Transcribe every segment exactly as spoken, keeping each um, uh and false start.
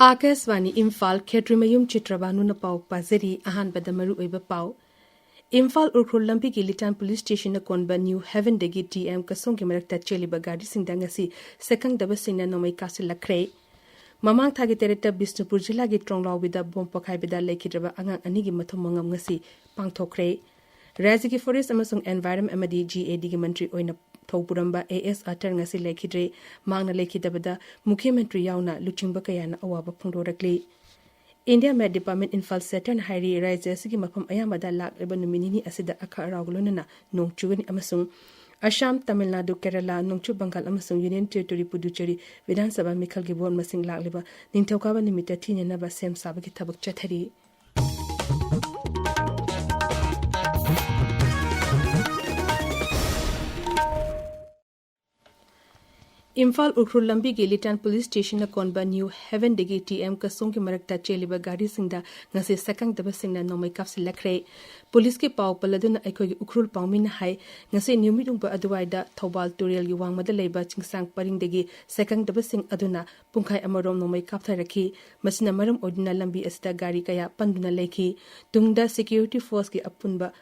ꯑꯥꯀꯥꯁꯕꯥꯅꯤ ꯏꯝꯐꯥꯜ, ꯈꯦꯇ꯭ꯔꯤꯃꯌꯨꯝ ꯆꯤꯇ꯭ꯔꯕꯥꯅꯨꯅ ꯄꯥꯎ ꯄꯥꯖꯔꯤ꯫ ꯑꯍꯥꯟꯕꯗ ꯃꯔꯨꯑꯣꯏꯕ ꯄꯥꯎ꯫ ꯏꯝꯐꯥꯜ ꯎꯈ꯭ꯔꯨꯜ ꯂꯝꯕꯤꯒꯤ ꯂꯤꯇꯥꯟ ꯄꯨꯂꯤꯁ ꯁ꯭ꯇꯦꯁꯟꯅ ꯀꯣꯟꯕ ꯅ꯭ꯌꯨ ꯍꯦꯚꯦꯟꯗꯒꯤ ꯇꯤ ꯑꯦꯝ ꯀꯁꯣꯡꯒꯤ ꯃꯔꯛꯇ ꯆꯦꯜꯂꯤꯕ ꯒꯥꯔꯤꯁꯤꯡꯗ ꯉꯁꯤ ꯁꯛꯈꯪꯗꯕꯁꯤꯡꯅ ꯅꯣꯡꯃꯩ ꯀꯥꯞꯁꯤꯜꯂꯛꯈ꯭ꯔꯦ꯫ ꯃꯃꯥꯡ ꯊꯥꯒꯤ ꯇꯔꯦꯠꯇ ꯕꯤꯁꯅꯨꯄꯨꯔ ꯖꯤꯂꯥꯒꯤ ꯇ꯭ꯔꯣꯡꯂꯥꯎꯕꯤꯗ ꯕꯣꯝ ꯄꯣꯈꯥꯏꯕꯗ ꯂꯩꯈꯤꯗ꯭ꯔꯕ ꯑꯉꯥꯡ ꯑꯅꯤꯒꯤ ꯃꯊꯧ ꯃꯉꯝ ꯉꯁꯤ ꯄꯥꯡꯊꯣꯛꯈ꯭ꯔꯦ꯫ ꯔꯥꯖ꯭ꯌꯒꯤ ꯐꯣꯔꯦꯁ ꯑꯃꯁꯨꯡ ꯑꯦꯟꯚꯥꯏꯔꯟꯃꯦꯟ ꯑꯃꯗꯤ ꯖꯤ ꯑꯦ ꯗꯤꯒꯤ ꯃꯟꯇ꯭ꯔꯤ ꯑꯣꯏꯅ ꯊꯧꯄꯨꯔꯝꯕ ꯑꯦ ꯑꯦꯁ ꯑꯇꯔ ꯉꯁꯤ ꯂꯩꯈꯤꯗ꯭ꯔꯦ꯫ ꯃꯍꯥꯛꯅ ꯂꯩꯈꯤꯗꯕꯗ ꯃꯨꯈ꯭ꯌ ꯃꯟꯇ꯭ꯔꯤ ꯌꯥꯎꯅ ꯂꯨꯆꯤꯡꯕ ꯀꯌꯥꯅ ꯑꯋꯥꯕ ꯐꯣꯡꯗꯣꯔꯛꯂꯤ꯫ ꯏꯟꯗꯤꯌꯥ ꯃꯦꯠ ꯗꯤꯄꯥꯔꯠꯃꯦꯟ ꯏꯝꯐꯥꯜ ꯁꯦꯟꯇꯔꯅ ꯍꯥꯏꯔꯤ, ꯔꯥꯖ꯭ꯌ ꯑꯁꯤꯒꯤ ꯃꯐꯝ ꯑꯌꯥꯝꯕꯗ ꯂꯥꯛꯂꯤꯕ ꯅꯨꯃꯤꯠ ꯅꯤꯅꯤ ꯑꯁꯤꯗ ꯑꯈꯥꯛ ꯑꯔꯥꯎꯒ ꯂꯣꯏꯅꯅ ꯅꯣꯡ ꯆꯨꯒꯅꯤ ꯑꯃꯁꯨꯡ ꯑꯁꯥꯝ, ꯇꯥꯃꯤꯜ ꯅꯥꯗꯨ, ꯀꯦꯔꯂꯥ, ꯅꯣꯡꯆꯨꯞ ꯕꯪꯒꯥꯜ ꯑꯃꯁꯨꯡ ꯌꯨꯅꯤꯌꯟ ꯇꯦꯔꯤꯇꯣꯔꯤ ꯄꯨꯗꯨꯆꯦꯔꯤ ꯕꯤꯙꯥꯟ ꯁꯚꯥ ꯃꯤꯈꯜꯒꯤ ꯚꯣꯠ ꯃꯁꯤꯡ ꯂꯥꯛꯂꯤꯕ ꯅꯤꯡꯊꯧꯀꯥꯕ ꯅꯨꯃꯤꯠꯇ ꯊꯤꯅꯅꯕ ꯁꯦꯝ ꯁꯥꯕꯒꯤ ꯊꯕꯛ ꯆꯠꯊꯔꯤ꯫ ꯏꯝꯐꯥꯜ ꯎꯈ꯭ꯔꯨꯜ ꯂꯝꯕꯤꯒꯤ ꯂꯤꯇꯥꯟ ꯄꯨꯂꯤꯁ ꯁ꯭ꯇꯦꯁꯟꯅ ꯀꯣꯟꯕ ꯅ꯭ꯌꯨ ꯍꯦꯚꯦꯟꯗꯒꯤ ꯇꯤ ꯑꯦꯝ ꯀꯁꯣꯡꯒꯤ ꯃꯔꯛꯇ ꯆꯦꯜꯂꯤꯕ ꯒꯥꯔꯤꯁꯤꯡꯗ ꯉꯁꯤ ꯁꯛꯈꯪꯗꯕꯁꯤꯡꯅ ꯅꯣꯡꯃꯩ ꯀꯥꯞꯁꯤꯜꯂꯛꯈ꯭ꯔꯦ꯫ ꯄꯨꯂꯤꯁꯀꯤ ꯄꯥꯎ ꯄꯜꯂꯗꯨꯅ ꯑꯩꯈꯣꯏꯒꯤ ꯎꯈ꯭ꯔꯨꯜ ꯄꯥꯎꯃꯤꯅ ꯍꯥꯏ, ꯉꯁꯤ ꯅꯨꯃꯤꯠꯌꯨꯡꯕ ꯑꯗꯨꯋꯥꯏꯗ ꯊꯧꯕꯥꯜ ꯇꯨꯔꯦꯜꯒꯤ ꯋꯥꯡꯃꯗ ꯂꯩꯕ ꯆꯤꯡꯁꯥꯡ ꯄꯔꯤꯡꯗꯒꯤ ꯁꯛꯈꯪꯗꯕꯁꯤꯡ ꯑꯗꯨꯅ ꯄꯨꯡꯈꯥꯏ ꯑꯃꯔꯣꯝ ꯅꯣꯡꯃꯩ ꯀꯥꯞꯊꯔꯛꯈꯤ꯫ ꯃꯁꯤꯅ ꯃꯔꯝ ꯑꯣꯏꯗꯨꯅ ꯂꯝꯕꯤ ꯑꯁꯤꯗ ꯒꯥꯔꯤ ꯀꯌꯥ ꯄꯟꯗꯨꯅ ꯂꯩꯈꯤ꯫ ꯇꯨꯡꯗ ꯁꯦꯀ꯭ꯌꯨꯔꯤꯇꯤ ꯐꯣꯔꯁꯀꯤ ꯑꯄꯨꯟꯕ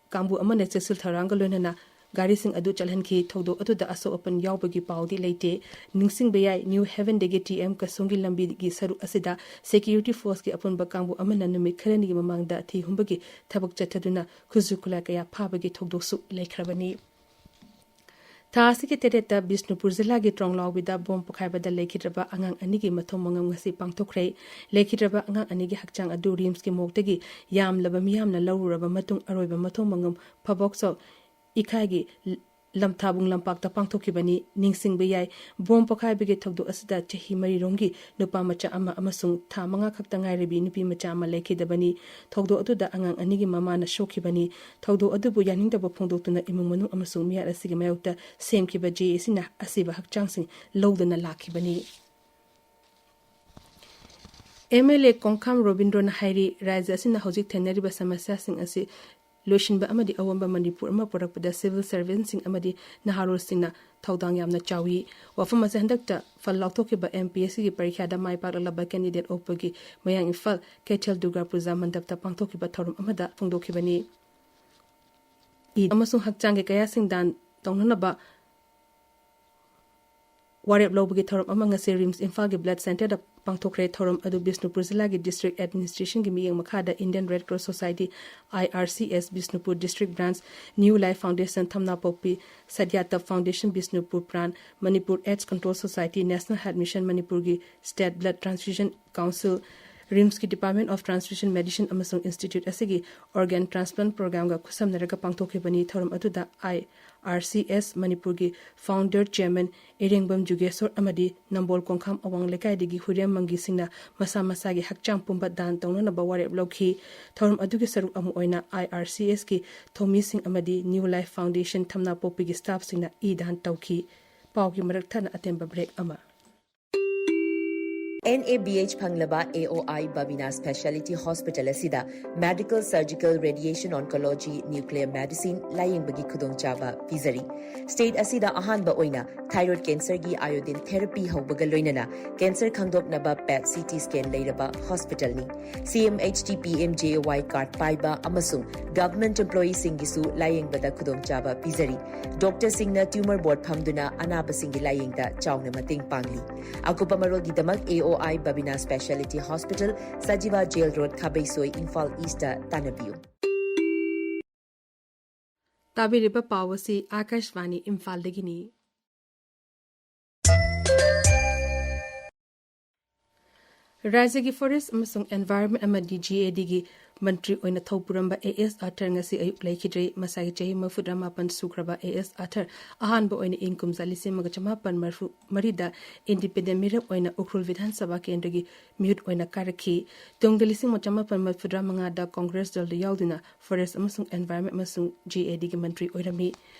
ꯀꯥꯡꯕꯨ ꯑꯃꯅ ꯆꯦꯛꯁꯤꯜ ꯊꯧꯔꯥꯡꯒ ꯂꯣꯏꯅꯅ ꯒꯥꯔꯤꯁꯤꯡ ꯑꯗꯨ ꯆꯠꯍꯟꯈꯤ꯫ ꯊꯧꯗꯣꯛ ꯑꯗꯨꯗ ꯑꯁꯣꯛ ꯑꯄꯟ ꯌꯥꯎꯕꯒꯤ ꯄꯥꯎꯗꯤ ꯂꯩꯇꯦ꯫ ꯅꯤꯡꯁꯤꯡꯕ ꯌꯥꯏ, ꯅ꯭ꯌꯨ ꯍꯦꯚꯦꯟꯗꯒꯤ ꯇꯤ ꯑꯦꯝ ꯀꯁꯣꯡꯒꯤ ꯂꯝꯕꯤꯒꯤ ꯁꯔꯨꯛ ꯑꯁꯤꯗ ꯁꯦꯀ꯭ꯌꯨꯔꯤꯇꯤ ꯐꯣꯔꯁꯀꯤ ꯑꯄꯨꯟꯕ ꯀꯥꯡꯕꯨ ꯑꯃꯅ ꯅꯨꯃꯤꯠ ꯈꯔꯅꯤꯒꯤ ꯃꯃꯥꯡꯗ ꯊꯤ ꯍꯨꯝꯕꯒꯤ ꯊꯕꯛ ꯆꯠꯊꯗꯨꯅ ꯈꯨꯠꯁꯨ ꯈꯨꯠꯂꯥꯏ ꯀꯌꯥ ꯐꯥꯕꯒꯤ ꯊꯧꯗꯣꯛꯁꯨ ꯂꯩꯈ꯭ꯔꯕꯅꯤ꯫ ꯊꯥ ꯑꯁꯤꯒꯤ ꯇꯔꯦꯠꯇ ꯕꯤꯁꯅꯨꯄꯨꯔ ꯖꯤꯂꯥꯒꯤ ꯇ꯭ꯔꯣꯡꯂꯥꯎꯕꯤꯗ ꯕꯣꯝ ꯄꯣꯈꯥꯏꯕꯗ ꯂꯩꯈꯤꯗ꯭ꯔꯕ ꯑꯉꯥꯡ ꯑꯅꯤꯒꯤ ꯃꯊꯧ ꯃꯉꯝ ꯉꯁꯤ ꯄꯥꯡꯊꯣꯛꯈ꯭ꯔꯦ꯫ ꯂꯩꯈꯤꯗ꯭ꯔꯕ ꯑꯉꯥꯡ ꯑꯅꯤꯒꯤ ꯍꯛꯆꯥꯡ ꯑꯗꯨ ꯔꯤꯝꯁꯀꯤ ꯃꯣꯔꯒꯇꯒꯤ ꯌꯥꯝꯂꯕ ꯃꯤꯌꯥꯝꯅ ꯂꯧꯔꯨꯔꯕ ꯃꯇꯨꯡ ꯑꯔꯣꯏꯕ ꯃꯊꯧ ꯃꯉꯝ ꯐꯕꯣꯛꯆꯧ ꯏꯀꯥꯏꯒꯤ ꯂꯝꯊꯥꯕꯨꯡ ꯂꯝꯄꯥꯛꯇ ꯄꯥꯡꯊꯣꯛꯈꯤꯕꯅꯤ꯫ ꯅꯤꯡꯁꯤꯡꯕ ꯌꯥꯏ, ꯕꯣꯝ ꯄꯣꯈꯥꯏꯕꯒꯤ ꯊꯧꯗꯣꯛ ꯑꯁꯤꯗ ꯆꯍꯤ ꯃꯔꯤꯔꯣꯝꯒꯤ ꯅꯨꯄꯥ ꯃꯆꯥ ꯑꯃ ꯑꯃꯁꯨꯡ ꯊꯥ ꯃꯉꯥ ꯈꯛꯇ ꯉꯥꯏꯔꯕꯤ ꯅꯨꯄꯤ ꯃꯆꯥ ꯑꯃ ꯂꯩꯈꯤꯗꯕꯅꯤ꯫ ꯊꯧꯗꯣꯛ ꯑꯗꯨꯗ ꯑꯉꯥꯡ ꯑꯅꯤꯒꯤ ꯃꯃꯥꯅ ꯁꯣꯛꯈꯤꯕꯅꯤ꯫ ꯊꯧꯗꯣꯛ ꯑꯗꯨꯕꯨ ꯌꯥꯅꯤꯡꯗꯕ ꯐꯣꯡꯗꯣꯛꯇꯨꯅ ꯏꯃꯨꯡ ꯃꯅꯨꯡ ꯑꯃꯁꯨꯡ ꯃꯤꯌꯥꯠ ꯑꯁꯤꯒꯤ ꯃꯥꯌꯣꯛꯇ ꯁꯦꯝꯈꯤꯕ ꯖꯦ ꯑꯦ ꯁꯤꯅ ꯑꯁꯤꯕ ꯍꯛꯆꯥꯡꯁꯤꯡ ꯂꯧꯗꯨꯅ ꯂꯥꯛꯈꯤꯕꯅꯤ꯫ ꯑꯦꯝ ꯑꯦꯜ ꯑꯦ ꯀꯣꯡꯈꯥꯝ ꯔꯣꯕꯤꯟꯗ꯭ꯔꯣꯅ ꯍꯥꯏꯔꯤ, ꯔꯥꯖ꯭ꯌ ꯑꯁꯤꯅ ꯍꯧꯖꯤꯛ ꯊꯦꯡꯅꯔꯤꯕ ꯁꯃꯁ꯭ꯌꯥꯁꯤꯡ ꯑꯁꯤ ꯂꯣꯏꯁꯤꯟꯕ ꯑꯃꯗꯤ ꯑꯑꯣꯟꯕ ꯃꯅꯤꯄꯨꯔ ꯑꯃ ꯄꯨꯔꯛꯄꯗ civil servantꯁꯤꯡ ꯑꯃꯗꯤ ꯅꯍꯥꯔꯣꯜꯁꯤꯡꯅ ꯊꯧꯗꯥꯡ ꯌꯥꯝꯅ ꯆꯥꯎꯏ꯫ ꯋꯥꯐꯝ ꯑꯁꯤ ꯍꯟꯗꯛꯇ ꯐꯜ ꯂꯥꯎꯊꯣꯛꯈꯤꯕ M P S Cꯒꯤ ꯄꯔꯤꯈ꯭ꯌꯥꯗ ꯃꯥꯏ ꯄꯥꯛꯂꯛꯂꯕ candidate ꯑꯣꯛꯄꯒꯤ ꯃꯌꯥꯡ ꯏꯝꯐꯥꯜ ꯀꯩꯊꯦꯜ ꯗꯨꯔꯒꯥ ꯄꯨꯖꯥ ꯃꯟꯗꯞꯇ ꯄꯥꯡꯊꯣꯛꯈꯤꯕ ꯊꯧꯔꯝ ꯑꯃꯗ ꯐꯣꯡꯗꯣꯛꯈꯤꯕꯅꯤ꯫ ꯏ ꯑꯃꯁꯨꯡ ꯍꯛꯆꯥꯡꯒꯤ ꯀꯌꯥꯁꯤꯡ ꯗꯥꯟ ꯇꯧꯅꯅꯕ ꯋꯥꯔꯦꯞ ꯂꯧꯕꯒꯤ ꯊꯧꯔꯝ ꯑꯃ ꯉꯁꯤ RIMS ꯏꯝꯐꯥꯜꯒꯤ blood centreꯗ ꯄꯥꯡꯊꯣꯛꯈ꯭ꯔꯦ꯫ ꯊꯧꯔꯝ ꯑꯗꯨ ꯕꯤꯁꯅꯨꯄꯨꯔ ꯖꯤꯂꯥꯒꯤ district administrationꯒꯤ ꯃꯤꯠꯌꯦꯡ ꯃꯈꯥꯗ Indian Red Cross Society, I R C S, Bishnupur District Branch, New Life Foundation, ꯊꯝꯅꯥꯄꯣꯛꯄꯤ, ꯁꯠꯌꯥꯇꯞ Foundation, Bishnupur Pran, Manipur AIDS Control Society, National Health Mission, ꯃꯅꯤꯄꯨꯔꯒꯤ State Blood Transfusion Council, RIMSꯀꯤ Department of Transfusion Medicine ꯑꯃꯁꯨꯡ institute ꯑꯁꯤꯒꯤ organ transplant programꯒ ꯈꯨꯠꯁꯝꯅꯔꯒ ꯄꯥꯡꯊꯣꯛꯈꯤꯕꯅꯤ꯫ ꯊꯧꯔꯝ ꯑꯗꯨꯗ I R C S ꯃꯅꯤꯄꯨꯔꯒꯤ founder chairman ꯏꯔꯦꯡꯕꯝ Jugeshor ꯑꯃꯗꯤ ꯅꯝꯕꯣꯜ ꯀꯣꯡꯈꯥꯝ ꯑꯋꯥꯡ ꯂꯩꯀꯥꯏꯗꯒꯤ ꯍꯨꯏꯔꯦꯝ ꯃꯪꯒꯤꯁꯤꯡꯅ ꯃꯁꯥ ꯃꯁꯥꯒꯤ ꯍꯛꯆꯥꯡ ꯄꯨꯝꯕ ꯗꯥꯟ ꯇꯧꯅꯅꯕ ꯋꯥꯔꯦꯞ ꯂꯧꯈꯤ꯫ ꯊꯧꯔꯝ ꯑꯗꯨꯒꯤ ꯁꯔꯨꯛ ꯑꯃ ꯑꯣꯏꯅ I R C Sꯀꯤ ꯊꯧꯃꯤꯁꯤꯡ ꯑꯃꯗꯤ New Life Foundation ꯊꯝꯅꯥꯄꯣꯛꯄꯤꯒꯤ staffꯁꯤꯡꯅ ꯏ ꯗꯥꯟ ꯇꯧꯈꯤ꯫ ꯄꯥꯎꯒꯤ ꯃꯔꯛ ꯊꯠꯅ ꯑꯇꯦꯟꯕ break ꯑꯃ꯫ N A B H ꯐꯪꯂꯕ A O I Babina Speciality Hospital ꯑꯁꯤꯗ Medical, Surgical, Radiation Oncology, Nuclear Medicine ꯂꯥꯌꯦꯡꯕꯒꯤ ꯈꯨꯗꯣꯡꯆꯥꯕ ꯄꯤꯖꯔꯤ꯫ State ꯑꯁꯤꯗ ꯑꯍꯥꯟꯕ ꯑꯣꯏꯅ thyroid cancerꯒꯤ iodine therapy ꯍꯧꯕꯒ ꯂꯣꯏꯅꯅ cancer ꯈꯪꯗꯣꯛꯅꯕ PET C T scan ꯂꯩꯔꯕ hospitalꯅꯤ꯫ C M H T P M J A Y card ꯄꯥꯏꯕ ꯑꯃꯁꯨꯡ government employeeꯁꯤꯡꯒꯤꯁꯨ ꯂꯥꯌꯦꯡꯕꯗ ꯈꯨꯗꯣꯡꯆꯥꯕ ꯄꯤꯖꯔꯤ꯫ Doctorꯁꯤꯡꯅ tumor board ꯐꯝꯗꯨꯅ ꯑꯅꯥꯕꯁꯤꯡꯒꯤ ꯂꯥꯌꯦꯡꯗ ꯆꯥꯎꯅ ꯃꯇꯦꯡ ꯄꯥꯡꯂꯤ꯫ ꯑꯀꯨꯞꯄ ꯃꯔꯣꯜꯒꯤꯗꯃꯛ A O I Babina Speciality Hospital, Sajiwa Jail Road, ꯈꯥꯕꯩꯁꯣꯏ, Imphal Eastꯇ ꯇꯥꯟꯅꯕꯤꯌꯨ꯫ ꯇꯥꯕꯤꯔꯤꯕ ꯄꯥꯎ ꯑꯁꯤ ꯑꯥꯀꯥꯁꯕꯥꯅꯤ ꯏꯝꯐꯥꯜꯗꯒꯤꯅꯤ꯫ ꯔꯥꯖ꯭ꯌꯒꯤ Forest ꯑꯃꯁꯨꯡ Environment ꯑꯃꯗꯤ G A Dꯒꯤ ꯃꯟꯇ꯭ꯔꯤ ꯑꯣꯏꯅ ꯊꯧ ꯄꯨꯔꯝꯕ A S Athar ꯉꯁꯤ ꯑꯌꯨꯛ ꯂꯩꯈꯤꯗ꯭ꯔꯦ꯫ ꯃꯁꯥꯒꯤ ꯆꯍꯤ ꯃꯔꯤꯐꯨꯇꯔꯥꯃꯥꯄꯟ ꯁꯨꯈ꯭ꯔꯕ A S Athar ꯑꯍꯥꯟꯕ ꯑꯣꯏꯅ ꯏꯪ ꯀꯨꯝꯖꯥ ꯂꯤꯁꯤꯡ ꯑꯃꯒ ꯆꯃꯥꯄꯟ ꯃꯔꯤꯐꯨ ꯃꯔꯤꯗ independent ꯃꯤꯔꯦꯞ ꯑꯣꯏꯅ ꯎꯈ꯭ꯔꯨꯜ ꯕꯤꯙꯥꯟ ꯁꯚꯥ ꯀꯦꯟꯗ꯭ꯔꯒꯤ ꯃꯤꯍꯨꯠ ꯑꯣꯏꯅ ꯀꯥꯔꯛꯈꯤ꯫ ꯇꯨꯡꯗ ꯂꯤꯁꯤꯡ ꯑꯃ ꯆꯃꯥꯄꯟ ꯃꯔꯤꯐꯨꯇꯔꯥ ꯃꯉꯥꯗ Congress ꯗꯜꯗ ꯌꯥꯎꯗꯨꯅ Forest ꯑꯃꯁꯨꯡ Environment ꯑꯃꯁꯨꯡ G A Dꯒꯤ ꯃꯟꯇ꯭ꯔꯤ ꯑꯣꯏꯔꯝꯃꯤ꯫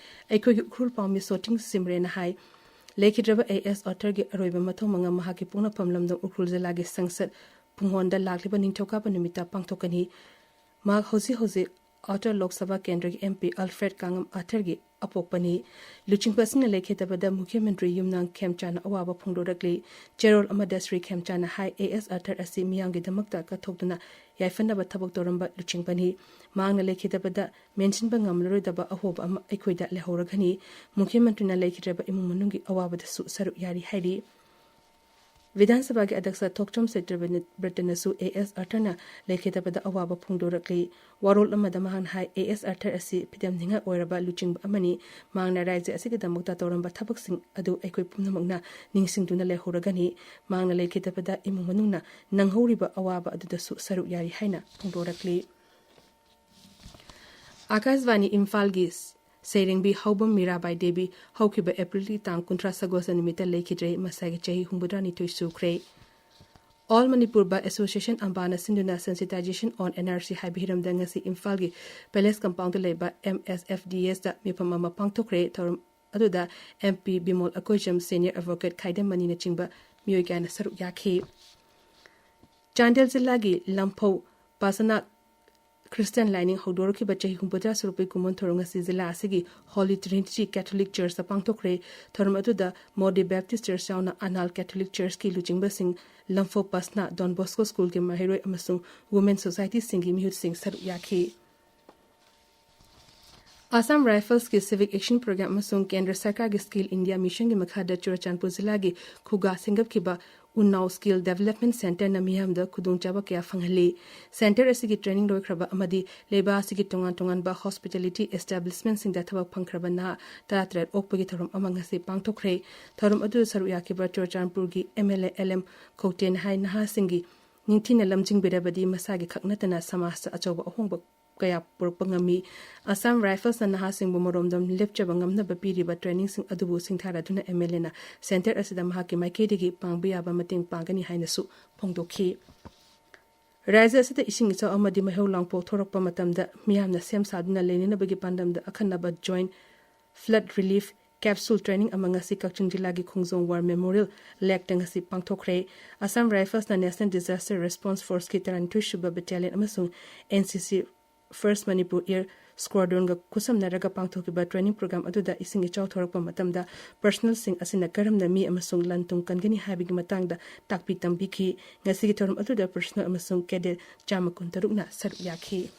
ꯑꯩꯈꯣꯏꯒꯤ ꯎꯈ꯭ꯔꯨꯜ ꯄꯥꯎꯃꯤ ꯁꯣꯇꯤꯡ ꯁꯤꯝꯔꯦꯅ ꯍꯥꯏ, ꯂꯩꯈꯤꯗ꯭ꯔꯕ A S Athar ꯒꯤ ꯑꯔꯣꯏꯕ ꯃꯊꯧ ꯃꯉꯝ ꯃꯍꯥꯛꯀꯤ ꯄꯣꯛꯅꯐꯝ ꯂꯝꯗꯝ ꯎꯈ꯭ꯔꯨꯜ ꯖꯤꯂꯥꯒꯤ ꯁꯪꯁꯠ ꯄꯨꯡꯍꯣꯟꯗ ꯂꯥꯛꯂꯤꯕ ꯅꯤꯡꯊꯧꯀꯥꯕ ꯅꯨꯃꯤꯠꯇ ꯄꯥꯡꯊꯣꯛꯀꯅꯤ꯫ ꯃꯍꯥꯛ ꯍꯧꯖꯤꯛ ꯍꯧꯖꯤꯛ ꯑꯥꯎꯇꯔ ꯂꯣꯛ ꯁꯚꯥ ꯀꯦꯟꯗ꯭ꯔꯒꯤ ꯑꯦꯝ ꯄꯤ ꯑꯜꯐ꯭ꯔꯦꯗ ꯀꯥꯡꯉꯝ ꯑꯥꯊꯔꯒꯤ ꯑꯄꯣꯛꯄꯅꯤ꯫ ꯂꯨꯆꯤꯡꯕꯁꯤꯡꯅ ꯂꯩꯈꯤꯗꯕꯗ ꯃꯨꯈ꯭ꯌ ꯃꯟꯇ꯭ꯔꯤ ꯌꯨꯝꯅꯥꯝ ꯈꯦꯝꯆꯥꯅ ꯑꯋꯥꯕ ꯐꯣꯡꯗꯣꯔꯛꯂꯤ꯫ ꯆꯦꯔꯣꯜ ꯑꯃꯗ ꯁ꯭ꯔꯤ ꯈꯦꯝꯆꯥꯅ ꯍꯥꯏ, ꯑꯦ ꯑꯦꯁ ꯑꯥꯔꯊꯔ ꯑꯁꯤ ꯃꯤꯌꯥꯝꯒꯤꯗꯃꯛꯇ ꯀꯠꯊꯣꯛꯇꯨꯅ ꯌꯥꯏꯐꯅꯕ ꯊꯕꯛ ꯇꯧꯔꯝꯕ ꯂꯨꯆꯤꯡꯕꯅꯤ꯫ ꯃꯍꯥꯛꯅ ꯂꯩꯈꯤꯗꯕꯗ ꯃꯦꯟꯁꯤꯟꯕ ꯉꯝꯂꯔꯣꯏꯗꯕ ꯑꯍꯣꯕ ꯑꯃ ꯑꯩꯈꯣꯏꯗ ꯂꯩꯍꯧꯔꯒꯅꯤ꯫ ꯃꯨꯈ꯭ꯌ ꯃꯟꯇ꯭ꯔꯤꯅ ꯂꯩꯈꯤꯗ꯭ꯔꯕ ꯏꯃꯨꯡ ꯃꯅꯨꯡꯒꯤ ꯑꯋꯥꯕꯗꯁꯨ ꯁꯔꯨꯛ ꯌꯥꯔꯤ ꯍꯥꯏꯔꯤ꯫ ꯕꯤꯙꯥꯟ ꯁꯚꯥꯒꯤ ꯑꯗ꯭ꯌꯛꯁ ꯊꯣꯛꯆꯣꯝ ꯁꯇ꯭ꯌꯕ꯭ꯔꯇꯅꯁꯨ ꯑꯦ ꯑꯦꯁ ꯑꯥꯔꯊꯔꯅ ꯂꯩꯈꯤꯗꯕꯗ ꯑꯋꯥꯕ ꯐꯣꯡꯗꯣꯔꯛꯂꯤ꯫ ꯋꯥꯔꯣꯜ ꯑꯃꯗ ꯃꯍꯥꯛꯅ ꯍꯥꯏ, ꯑꯦ ꯑꯦꯁ ꯑꯥꯔꯊꯔ ꯑꯁꯤ ꯐꯤꯗꯝ ꯅꯤꯡꯉꯥꯏ ꯑꯣꯏꯔꯕ ꯂꯨꯆꯤꯡꯕ ꯑꯃꯅꯤ꯫ ꯃꯍꯥꯛꯅ ꯔꯥꯖ꯭ꯌ ꯑꯁꯤꯒꯤꯗꯃꯛꯇ ꯇꯧꯔꯝꯕ ꯊꯕꯛꯁꯤꯡ ꯑꯗꯨ ꯑꯩꯈꯣꯏ ꯄꯨꯝꯅꯃꯛꯅ ꯅꯤꯡꯁꯤꯡꯗꯨꯅ ꯂꯩꯍꯧꯔꯒꯅꯤ꯫ ꯃꯍꯥꯛꯅ ꯂꯩꯈꯤꯗꯕꯗ ꯏꯃꯨꯡ ꯃꯅꯨꯡꯅ ꯅꯪꯍꯧꯔꯤꯕ ꯑꯋꯥꯕ ꯑꯗꯨꯗꯁꯨ ꯁꯔꯨꯛ ꯌꯥꯔꯤ ꯍꯥꯏꯅ ꯐꯣꯡꯗꯣꯔꯛꯂꯤ꯫ ꯑꯥꯀꯥꯁꯕꯥꯅꯤ ꯏꯝꯐꯥꯜꯒꯤ ꯁꯩꯔꯦꯡꯕꯤ ꯍꯧꯕꯝ ꯃꯤꯔꯥꯕꯥꯏ ꯗꯦꯕꯤ ꯍꯧꯈꯤꯕ ꯑꯦꯄ꯭ꯔꯤꯜꯒꯤ ꯇꯥꯡ ꯀꯨꯟꯊ꯭ꯔꯥ ꯁꯒꯣꯜꯁꯦꯟ ꯅꯨꯃꯤꯠꯇ ꯂꯩꯈꯤꯗ꯭ꯔꯦ꯫ ꯃꯁꯥꯒꯤ ꯆꯍꯤ ꯍꯨꯝꯐꯨꯇꯔꯥꯅꯤꯊꯣꯏ ꯁꯨꯈ꯭ꯔꯦ꯫ All Manipur Bar Association ꯑꯝꯕꯥꯅ ꯁꯤꯟꯗꯨꯅ Sensitization on N R C ꯍꯥꯏꯕ ꯍꯤꯔꯝꯗ ꯉꯁꯤ ꯏꯝꯐꯥꯜꯒꯤ ꯄꯦꯂꯦꯁ ꯀꯝꯄꯥꯎꯟꯗ ꯂꯩꯕ M S F D S ꯇ ꯃꯤꯐꯝ ꯑꯃ ꯄꯥꯡꯊꯣꯛꯈ꯭ꯔꯦ꯫ ꯊꯧꯔꯝ ꯑꯗꯨꯗ M P Bimol Akoijam, senior advocate ꯈꯥꯏꯗꯝ ꯃꯅꯤꯅꯆꯤꯡꯕ ꯃꯤꯑꯣꯏ ꯀꯌꯥꯅ ꯁꯔꯨꯛ ꯌꯥꯈꯤ꯫ ꯆꯥꯟꯗꯦꯜ ꯖꯤꯂꯥꯒꯤ ꯂꯝꯐꯧ ꯄꯥꯁꯅꯥ ꯈ꯭ꯔꯤꯁꯇꯤꯌꯥꯟ ꯂꯥꯏꯅꯤꯡ ꯍꯧꯗꯣꯔꯛꯈꯤꯕ ꯆꯍꯤ ꯍꯨꯝꯐꯨꯇꯔꯥ ꯁꯨꯔꯛꯄꯒꯤ ꯀꯨꯝꯑꯣꯟ ꯊꯧꯔꯝ ꯉꯁꯤ ꯖꯤꯂꯥ ꯑꯁꯤꯒꯤ Holy Trinity Catholic Church ꯇ ꯄꯥꯡꯊꯣꯛꯈ꯭ꯔꯦ꯫ ꯊꯧꯔꯝ ꯑꯗꯨꯗ ꯃꯣꯗꯤ Baptist Church ꯌꯥꯎꯅ ꯑꯅꯥꯜ Catholic Church ꯀꯤ ꯂꯨꯆꯤꯡꯕꯁꯤꯡ, ꯂꯝꯐꯧ ꯄꯥꯁꯅꯥ, Don Bosco School ꯒꯤ ꯃꯍꯩꯔꯣꯏ ꯑꯃꯁꯨꯡ Women Society ꯁꯤꯡꯒꯤ ꯃꯤꯍꯨꯠꯁꯤꯡ ꯁꯔꯨꯛ ꯌꯥꯈꯤ꯫ Assam Rifles ꯀꯤ Civic Action Program ꯑꯃꯁꯨꯡ ꯀꯦꯟꯗ꯭ꯔ ꯁꯔꯀꯥꯔꯒꯤ Skill India Mission ꯒꯤ ꯃꯈꯥꯗ ꯆꯨꯔꯆꯥꯟꯄꯨꯔ ꯖꯤꯂꯥꯒꯤ ꯈꯨꯒꯥ ꯁꯦꯝꯒꯠꯈꯤꯕ ꯎꯅꯥꯎ Skill Development Center ꯅ ꯃꯤꯌꯥꯝꯗ ꯈꯨꯗꯣꯡꯆꯥꯕ ꯀꯌꯥ ꯐꯪꯍꯜꯂꯤ꯫ Center ꯑꯁꯤꯒꯤ training ꯂꯣꯏꯈ꯭ꯔꯕ ꯑꯃꯗꯤ ꯂꯩꯕꯥꯛ ꯑꯁꯤꯒꯤ ꯇꯣꯉꯥꯟ ꯇꯣꯉꯥꯟꯕ hospitality establishment ꯁꯤꯡꯗ ꯊꯕꯛ ꯐꯪꯈ꯭ꯔꯕ ꯅꯍꯥ ꯇꯔꯥꯇꯔꯦꯠ ꯑꯣꯛꯄꯒꯤ ꯊꯧꯔꯝ ꯑꯃ ꯉꯁꯤ ꯄꯥꯡꯊꯣꯛꯈ꯭ꯔꯦ꯫ ꯊꯧꯔꯝ ꯑꯗꯨꯗ ꯁꯔꯨꯛ ꯌꯥꯈꯤꯕ ꯆꯨꯔꯆꯥꯟꯄꯨꯔꯒꯤ M L A L M ꯀꯧꯇꯦꯅ ꯍꯥꯏ, ꯅꯍꯥꯁꯤꯡꯒꯤ ꯅꯤꯡꯊꯤꯅ ꯂꯝꯖꯤꯡꯕꯤꯔꯕꯗꯤ ꯃꯁꯥꯒꯤ ꯈꯛ ꯅꯠꯇꯅ ꯁꯃꯥꯖꯇ ꯑꯆꯧꯕ ꯑꯍꯣꯡꯕ ꯀꯌꯥ ꯄꯨꯔꯛꯄ ꯉꯝꯃꯤ꯫ Assam Rifles ꯅ ꯅꯍꯥꯁꯤꯡꯕꯨ ꯃꯔꯣꯝꯗꯣꯝ ꯂꯦꯞꯆꯕ ꯉꯝꯅꯕ ꯄꯤꯔꯤꯕ training ꯁꯤꯡ ꯑꯗꯨꯕꯨ ꯁꯤꯡꯊꯥꯔꯗꯨꯅ M L A ꯅ center ꯑꯁꯤꯗ ꯃꯍꯥꯛꯀꯤ ꯃꯥꯏꯀꯩꯗꯒꯤ ꯄꯥꯡꯕ ꯌꯥꯕ ꯃꯇꯦꯡ ꯄꯥꯡꯒꯅꯤ ꯍꯥꯏꯅꯁꯨ ꯐꯣꯡꯗꯣꯛꯈꯤ꯫ ꯔꯥꯖ꯭ꯌ ꯑꯁꯤꯗ ꯏꯁꯤꯡ ꯏꯆꯥꯎ ꯑꯃꯗꯤ ꯃꯩꯍꯧ ꯂꯥꯡꯄꯣꯛ ꯊꯣꯔꯛꯄ ꯃꯇꯝꯗ ꯃꯤꯌꯥꯝꯅ ꯁꯦꯝ ꯁꯥꯗꯨꯅ ꯂꯩꯅꯅꯕꯒꯤ ꯄꯥꯟꯗꯝꯗ ꯑꯈꯟꯅꯕ Joint Flood Relief Capsule Training ꯑꯃ ꯉꯁꯤ ꯀꯛꯆꯤꯡ ꯖꯤꯂꯥꯒꯤ ꯈꯣꯡꯖꯣꯝ War Memorial Lake ꯇ ꯉꯁꯤ ꯄꯥꯡꯊꯣꯛꯈ꯭ꯔꯦ꯫ Assam Rifles ꯅ National Disaster Response Force ꯀꯤ ꯇꯔꯥꯅꯤꯊꯣꯏ ꯁꯨꯕ Battalion ꯑꯃꯁꯨꯡ N C C First Manipur Air Squadron-ꯒ ꯈꯨꯠꯁꯝꯅꯔꯒ ꯄꯥꯡꯊꯣꯛꯈꯤꯕ training program ꯑꯗꯨꯗ ꯏꯁꯤꯡ ꯏꯆꯥꯎ ꯊꯣꯔꯛꯄ ꯃꯇꯝꯗ personnel-ꯁꯤꯡ ꯑꯁꯤꯅ ꯀꯔꯝꯅ ꯃꯤ ꯑꯃꯁꯨꯡ ꯂꯟ ꯊꯨꯝ ꯀꯟꯒꯅꯤ ꯍꯥꯏꯕꯒꯤ ꯃꯇꯥꯡꯗ ꯇꯥꯛꯄꯤ ꯇꯝꯕꯤꯈꯤ꯫ ꯉꯁꯤꯒꯤ ꯊꯧꯔꯝ ꯑꯗꯨꯗ personnel ꯑꯃꯁꯨꯡ cadet ꯆꯥꯝꯃ ꯀꯨꯟꯇꯔꯨꯛꯅ ꯁꯔꯨꯛ ꯌꯥꯈꯤ꯫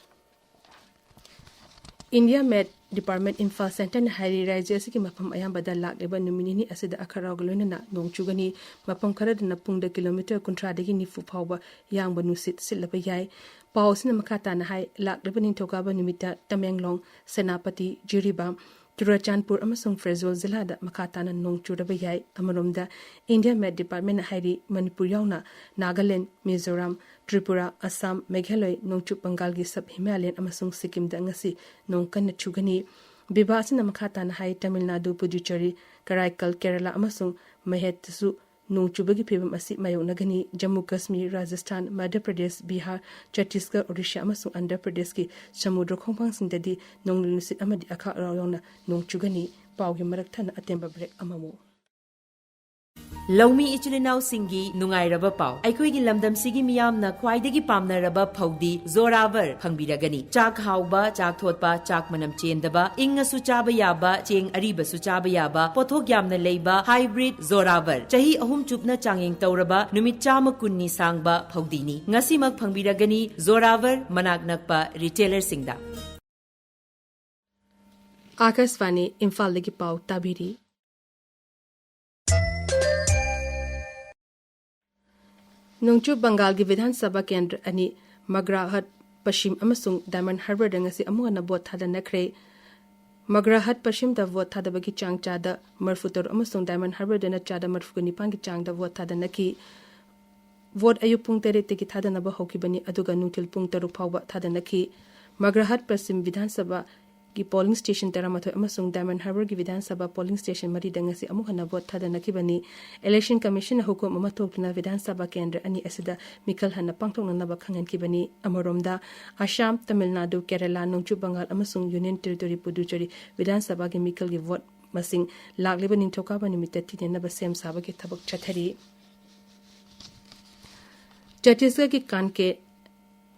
India Met Department ꯏꯝꯐꯥꯜ centre-ꯅ ꯍꯥꯏꯔꯤ, ꯔꯥꯖ꯭ꯌ ꯑꯁꯤꯒꯤ ꯃꯐꯝ ꯑꯌꯥꯝꯕꯗ ꯂꯥꯛꯂꯤꯕ ꯅꯨꯃꯤꯠ ꯅꯤꯅꯤ ꯑꯁꯤꯗ ꯑꯈꯥꯛ ꯑꯔꯥꯎꯒ ꯂꯣꯏꯅꯅ ꯅꯣꯡ ꯆꯨꯒꯅꯤ꯫ ꯃꯐꯝ ꯈꯔꯗꯅ ꯄꯨꯡꯗ ꯀꯤꯂꯣꯃꯤꯇꯔ ꯀꯨꯟꯊ꯭ꯔꯥꯗꯒꯤ ꯅꯤꯐꯨ ꯐꯥꯎꯕ ꯌꯥꯡꯕ ꯅꯨꯡꯁꯤꯠ ꯁꯤꯠꯂꯕ ꯌꯥꯏ꯫ ꯄꯥꯎ ꯑꯁꯤꯅ ꯃꯈꯥ ꯇꯥꯅ ꯍꯥꯏ, ꯂꯥꯛꯂꯤꯕ ꯅꯤꯡꯊꯧꯀꯥꯕ ꯅꯨꯃꯤꯠꯇ ꯇꯃꯦꯡꯂꯣꯡ, ꯁꯦꯅꯥꯄꯇꯤ, ꯖꯤꯔꯤꯕꯥꯝ, ꯆꯨꯔꯥꯆꯥꯟꯄꯨꯔ ꯑꯃꯁꯨꯡ ꯐꯦꯔꯖꯣꯜ ꯖꯤꯂꯥꯗ ꯃꯈꯥ ꯇꯥꯅ ꯅꯣꯡ ꯆꯨꯔꯕ ꯌꯥꯏ꯫ ꯑꯃꯔꯣꯝꯗ, India Met Department-ꯅ ꯍꯥꯏꯔꯤ, ꯃꯅꯤꯄꯨꯔ ꯌꯥꯎꯅ ꯅꯥꯒꯥꯂꯦꯟ, ꯃꯤꯖꯣꯔꯥꯝ, ꯇ꯭ꯔꯤꯄꯨꯔꯥ, ꯑꯁꯥꯝ, ꯃꯦꯘꯥꯂꯣꯏ, ꯅꯣꯡꯆꯨꯞ ꯕꯪꯒꯥꯜꯒꯤ sub Himalayan ꯑꯃꯁꯨꯡ ꯁꯤꯛꯀꯤꯝꯗ ꯉꯁꯤ ꯅꯣꯡ ꯀꯟꯅ ꯆꯨꯒꯅꯤ꯫ ꯕꯤꯚꯥ ꯑꯁꯤꯅ ꯃꯈꯥ ꯇꯥꯅ ꯍꯥꯏ, ꯇꯥꯃꯤꯜ ꯅꯥꯗꯨ, ꯄꯨꯗꯨꯆꯦꯔꯤ, ꯀꯔꯥꯏꯀꯜ, ꯀꯦꯔꯂꯥ ꯑꯃꯁꯨꯡ ꯃꯍꯦꯠꯇꯁꯨ ꯅꯣꯡ ꯆꯨꯕꯒꯤ ꯐꯤꯕꯝ ꯑꯁꯤ ꯃꯥꯌꯣꯛꯅꯒꯅꯤ꯫ ꯖꯝꯃꯨ ꯀꯥꯁꯃꯤꯔ, ꯔꯥꯖꯁꯊꯥꯟ, ꯃꯙ꯭ꯌ ꯄ꯭ꯔꯗꯦꯁ, ꯕꯤꯍꯥꯔ, ꯆꯠꯇꯤꯁꯒꯔ, ꯑꯣꯔꯤꯁꯥ ꯑꯃꯁꯨꯡ ꯑꯟꯙ꯭ꯔ ꯄ꯭ꯔꯗꯦꯁꯀꯤ ꯁꯃꯨꯗ꯭ꯔ ꯈꯣꯡꯕꯥꯡꯁꯤꯡꯗꯗꯤ ꯅꯣꯡꯂꯩ ꯅꯨꯡꯁꯤꯠ ꯑꯃꯗꯤ ꯑꯈꯥꯛ ꯑꯔꯥꯎ ꯌꯥꯎꯅ ꯅꯣꯡ ꯆꯨꯒꯅꯤ꯫ ꯄꯥꯎꯒꯤ ꯃꯔꯛ ꯊꯠꯅ ꯑꯇꯦꯟꯕ break ꯑꯃꯃꯨꯛ꯫ ꯂꯧꯃꯤ ꯏꯆꯤꯜ ꯏꯅꯥꯎꯁꯤꯡꯒꯤ ꯅꯨꯡꯉꯥꯏꯔꯕ ꯄꯥꯎ꯫ ꯑꯩꯈꯣꯏꯒꯤ ꯂꯝꯗꯝꯁꯤꯒꯤ ꯃꯤꯌꯥꯝꯅ ꯈ꯭ꯋꯥꯏꯗꯒꯤ ꯄꯥꯝꯅꯔꯕ ꯐꯧꯗꯤ ꯖꯣꯔꯥꯋꯔ ꯐꯪꯕꯤꯔꯒꯅꯤ꯫ ꯆꯥꯛ ꯍꯥꯎꯕ, ꯆꯥꯛ ꯊꯣꯠꯄ, ꯆꯥꯛ ꯃꯅꯝ ꯆꯦꯟꯗꯕ, ꯏꯪꯉꯁꯨ ꯆꯥꯕ ꯌꯥꯕ, ꯆꯦꯡ ꯑꯔꯤꯕꯁꯨ ꯆꯥꯕ ꯌꯥꯕ, ꯄꯣꯠꯊꯣꯛ ꯌꯥꯝꯅ ꯂꯩꯕ hybrid ꯖꯣꯔꯥꯋꯔ꯫ ꯆꯍꯤ ꯑꯍꯨꯝ ꯆꯨꯞꯅ ꯆꯥꯡꯌꯦꯡ ꯇꯧꯔꯕ, ꯅꯨꯃꯤꯠ ꯆꯥꯝꯃ ꯀꯨꯟꯅꯤ ꯁꯥꯡꯕ ꯐꯧꯗꯤꯅꯤ꯫ ꯉꯁꯤꯃꯛ ꯐꯪꯕꯤꯔꯒꯅꯤ ꯖꯣꯔꯥꯋꯔ ꯃꯅꯥꯛ ꯅꯛꯄ retailerꯁꯤꯡꯗ꯫ ꯑꯥꯀꯥꯁꯕꯥꯅꯤ ꯏꯝꯐꯥꯜꯗꯒꯤ ꯄꯥꯎ ꯇꯥꯕꯤꯔꯤ꯫ ꯅꯣꯡꯆꯨꯞ ꯕꯪꯒꯥꯜꯒꯤ ꯕꯤꯙꯥꯟ ꯁꯚꯥ ꯀꯦꯟꯗ꯭ꯔ ꯑꯅꯤ, ꯃꯒ꯭ꯔꯥꯍꯠ ꯄꯁꯤꯝ ꯑꯃꯁꯨꯡ ꯗꯥꯏꯃꯟ ꯍꯥꯔꯕꯔꯗ ꯉꯁꯤ ꯑꯃꯨꯛ ꯍꯟꯅ ꯚꯣꯠ ꯊꯥꯗꯅꯈ꯭ꯔꯦ꯫ ꯃꯒ꯭ꯔꯥꯍꯠ ꯄꯁꯤꯝꯗ ꯚꯣꯠ ꯊꯥꯗꯕꯒꯤ ꯆꯥꯡ ꯆꯥꯗ ꯃꯔꯤꯐꯨ ꯇꯔꯨꯛ ꯑꯃꯁꯨꯡ ꯗꯥꯏꯃꯟ ꯍꯥꯔꯕꯔꯗꯅ ꯆꯥꯗ ꯃꯔꯤꯐꯨ ꯅꯤꯄꯥꯟꯒꯤ ꯆꯥꯡꯗ ꯚꯣꯠ ꯊꯥꯗꯅꯈꯤ꯫ ꯚꯣꯠ ꯑꯌꯨꯛ ꯄꯨꯡ ꯇꯔꯦꯠꯇꯒꯤ ꯊꯥꯗꯅꯕ ꯍꯧꯈꯤꯕꯅꯤ, ꯑꯗꯨꯒ ꯅꯨꯡꯊꯤꯜ ꯄꯨꯡ ꯇꯔꯨꯛ ꯐꯥꯎꯕ ꯊꯥꯗꯅꯈꯤ꯫ ꯃꯒ꯭ꯔꯥꯍꯠ ꯄꯁꯤꯝ ꯕꯤꯙꯥꯟ ꯁꯚꯥꯒꯤ polling station ꯇꯔꯥꯃꯥꯊꯣꯏ ꯑꯃꯁꯨꯡ ꯗꯥꯏꯃꯟ ꯍꯥꯔꯕꯔꯒꯤ ꯕꯤꯙꯥꯟ ꯁꯚꯥ polling station ꯃꯔꯤꯗ ꯉꯁꯤ ꯑꯃꯨꯛ ꯍꯟꯅ ꯚꯣꯠ ꯊꯥꯗꯅꯈꯤꯕꯅꯤ꯫ Election Commission-ꯅ ꯍꯨꯀꯨꯝ ꯑꯃ ꯊꯣꯛꯇꯨꯅ ꯕꯤꯙꯥꯟ ꯁꯚꯥ ꯀꯦꯟꯗ꯭ꯔ ꯑꯅꯤ ꯑꯁꯤꯗ ꯃꯤꯈꯜ ꯍꯟꯅ ꯄꯥꯡꯊꯣꯛꯅꯅꯕ ꯈꯪꯍꯟꯈꯤꯕꯅꯤ꯫ ꯑꯃꯔꯣꯝꯗ, ꯑꯁꯥꯝ, ꯇꯥꯃꯤꯜ ꯅꯥꯗꯨ, ꯀꯦꯔꯂꯥ, ꯅꯣꯡꯆꯨꯞ ꯕꯪꯒꯥꯜ ꯑꯃꯁꯨꯡ Union Territory ꯄꯨꯗꯨꯆꯦꯔꯤ ꯕꯤꯙꯥꯟ ꯁꯚꯥꯒꯤ ꯃꯤꯈꯜꯒꯤ ꯚꯣꯠ ꯃꯁꯤꯡ ꯂꯥꯛꯂꯤꯕ ꯅꯤꯡꯊꯧꯀꯥꯕ ꯅꯨꯃꯤꯠꯇ ꯊꯤꯅꯅꯕ ꯁꯦꯝ ꯁꯥꯕꯒꯤ ꯊꯕꯛ ꯆꯠꯊꯔꯤ꯫ ꯆꯇꯤꯁꯒꯔꯒꯤ ꯀꯥꯟꯀꯦ